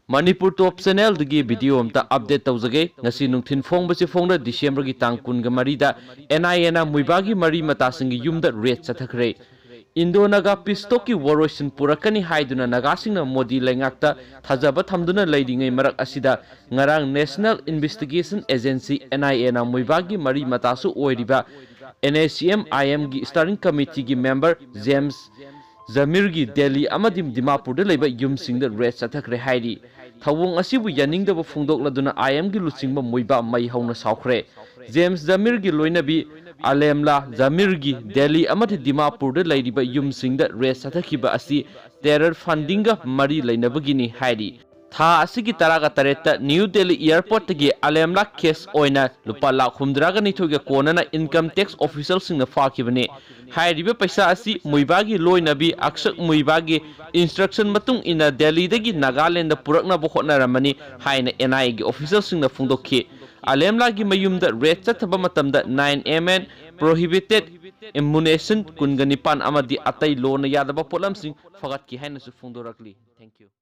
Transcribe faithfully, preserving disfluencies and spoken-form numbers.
ꯃꯅꯤꯄꯨꯔ ꯇꯣꯞ ꯆꯦꯅꯦꯜꯗꯒꯤ video ꯑꯝꯇ update ꯇꯧꯖꯒꯦ꯫ ꯉꯁꯤ ꯅꯨꯡꯊꯤꯜ ꯐꯣꯡꯕꯁꯤ ꯐꯣꯡꯗ ꯗꯤꯁꯦꯝꯕꯔꯒꯤ ꯇꯥꯡ ꯀꯨꯟꯒ ꯃꯔꯤꯗ ꯑꯦꯟ ꯑꯥꯏ ꯑꯦꯅ ꯃꯨꯏꯕꯥꯒꯤ ꯃꯔꯤ ꯃꯇꯥꯁꯤꯡꯒꯤ ꯌꯨꯝꯗ ꯔꯦꯗ ꯆꯠꯊꯈ꯭ꯔꯦ꯫ ꯏꯟꯗꯣ ꯅꯥꯒꯥ ꯄꯤꯁ ꯇꯣꯛꯀꯤ ꯋꯥꯔꯣꯏꯁꯤꯟ ꯄꯨꯔꯛꯀꯅꯤ ꯍꯥꯏꯗꯨꯅ ꯅꯥꯒꯥꯁꯤꯡꯅ ꯃꯣꯗꯤ ꯂꯩꯉꯥꯛꯇ ꯊꯥꯖꯕ ꯊꯝꯗꯨꯅ ꯂꯩꯔꯤꯉꯩ ꯃꯔꯛ ꯑꯁꯤꯗ ꯉꯔꯥꯡ ꯅꯦꯁꯅꯦꯜ ꯏꯟꯚꯦꯁꯇꯤꯒꯦꯁꯟ ꯑꯦꯖꯦꯟꯁꯤ, ꯑꯦꯟ ꯑꯥꯏ ꯑꯦꯅ ꯃꯨꯏꯕꯥꯒꯤ ꯃꯔꯤ ꯃꯇꯥꯁꯨ ꯑꯣꯏꯔꯤꯕ ꯑꯦꯟ ꯑꯦꯁ ꯁꯤ ꯑꯦꯝ ꯑꯥꯏ ꯑꯦꯝꯒꯤ ꯁ꯭ꯇꯤꯌꯔꯤꯡ ꯀꯃꯤꯇꯤꯒꯤ ꯃꯦꯝꯕꯔ ꯖꯦꯝꯁ ꯖꯃꯤꯔꯒꯤ ꯗꯦꯜꯂꯤ ꯑꯃꯗꯤ ꯗꯤꯃꯥꯄꯨꯔꯗ ꯂꯩꯕ ꯌꯨꯝꯁꯤꯡꯗ ꯔꯦꯗ ꯆꯠꯊꯈ꯭ꯔꯦ ꯍꯥꯏꯔꯤ꯫ ꯊꯧꯑꯣꯡ ꯑꯁꯤꯕꯨ ꯌꯥꯅꯤꯡꯗꯕ ꯐꯣꯡꯗꯣꯛꯂꯗꯨꯅ ꯑꯥꯏ ꯑꯦꯝꯒꯤ ꯂꯨꯆꯤꯡꯕ ꯃꯨꯏꯕꯥ ꯃꯩ ꯍꯧꯅ ꯁꯥꯎꯈ꯭ꯔꯦ꯫ ꯖꯦꯝꯁ ꯖꯃꯤꯔꯒꯤ ꯂꯣꯏꯅꯕꯤ ꯑꯂꯦꯝꯂꯥ ꯖꯃꯤꯔꯒꯤ ꯗꯦꯜꯂꯤ ꯑꯃꯗꯤ ꯗꯤꯃꯥꯄꯨꯔꯗ ꯂꯩꯔꯤꯕ ꯌꯨꯝꯁꯤꯡꯗ ꯔꯦꯗ ꯆꯠꯊꯈꯤꯕ ꯑꯁꯤ ꯇꯦꯔꯔ ꯐꯟꯗꯤꯡꯒ ꯃꯔꯤ ꯂꯩꯅꯕꯒꯤꯅꯤ ꯍꯥꯏꯔꯤ꯫ ꯊꯥ ꯑꯁꯤꯒꯤ ꯇꯔꯥꯒ ꯇꯔꯦꯠꯇ ꯅ꯭ꯌꯨ ꯗꯦꯜꯂꯤ ꯑꯦꯌꯔꯄꯣꯔꯠꯇꯒꯤ ꯑꯂꯦꯝꯂꯥ ꯀꯦꯁ ꯑꯣꯏꯅ ꯂꯨꯄꯥ ꯂꯥꯈ ꯍꯨꯝꯗ꯭ꯔꯥꯒ ꯅꯤꯊꯣꯏꯒ ꯀꯣꯟꯅꯅ ꯏꯟꯀꯝ ꯇꯦꯛꯁ ꯑꯣꯐꯤꯁꯤꯌꯦꯜꯁꯤꯡꯅ ꯐꯥꯈꯤꯕꯅꯤ꯫ ꯍꯥꯏꯔꯤꯕ ꯄꯩꯁꯥ ꯑꯁꯤ ꯃꯨꯏꯕꯥꯒꯤ ꯂꯣꯏꯅꯕꯤ ꯑꯛꯁꯛ ꯃꯨꯏꯕꯥꯒꯤ ꯏꯟꯁꯇ꯭ꯔꯛꯁꯟ ꯃꯇꯨꯡ ꯏꯟꯅ ꯗꯦꯜꯂꯤꯗꯒꯤ ꯅꯥꯒꯥꯂꯦꯟꯗ ꯄꯨꯔꯛꯅꯕ ꯍꯣꯠꯅꯔꯝꯃꯅꯤ ꯍꯥꯏꯅ ꯑꯦꯟ ꯑꯥꯏ ꯑꯦꯒꯤ ꯑꯣꯐꯤꯁꯤꯌꯦꯜꯁꯤꯡꯅ ꯐꯣꯡꯗꯣꯛꯈꯤ꯫ ꯑꯂꯦꯝꯂꯥꯒꯤ ꯃꯌꯨꯝꯗ ꯔꯦꯗ ꯆꯠꯊꯕ ꯃꯇꯝꯗ ꯅꯥꯏꯟ ꯑꯦꯝ ꯑꯦꯟ ꯄ꯭ꯔꯣꯍꯤꯕꯤꯇꯦꯗ ꯑꯦꯃꯨꯅꯦꯁꯟ ꯀꯨꯟꯒ ꯅꯤꯄꯥꯟ ꯑꯃꯗꯤ ꯑꯇꯩ ꯂꯣꯅ ꯌꯥꯗꯕ ꯄꯣꯠꯂꯝꯁꯤꯡ ꯐꯒꯠꯈꯤ ꯍꯥꯏꯅꯁꯨ ꯐꯣꯡꯗꯣꯔꯛꯂꯤ꯫ Thank you.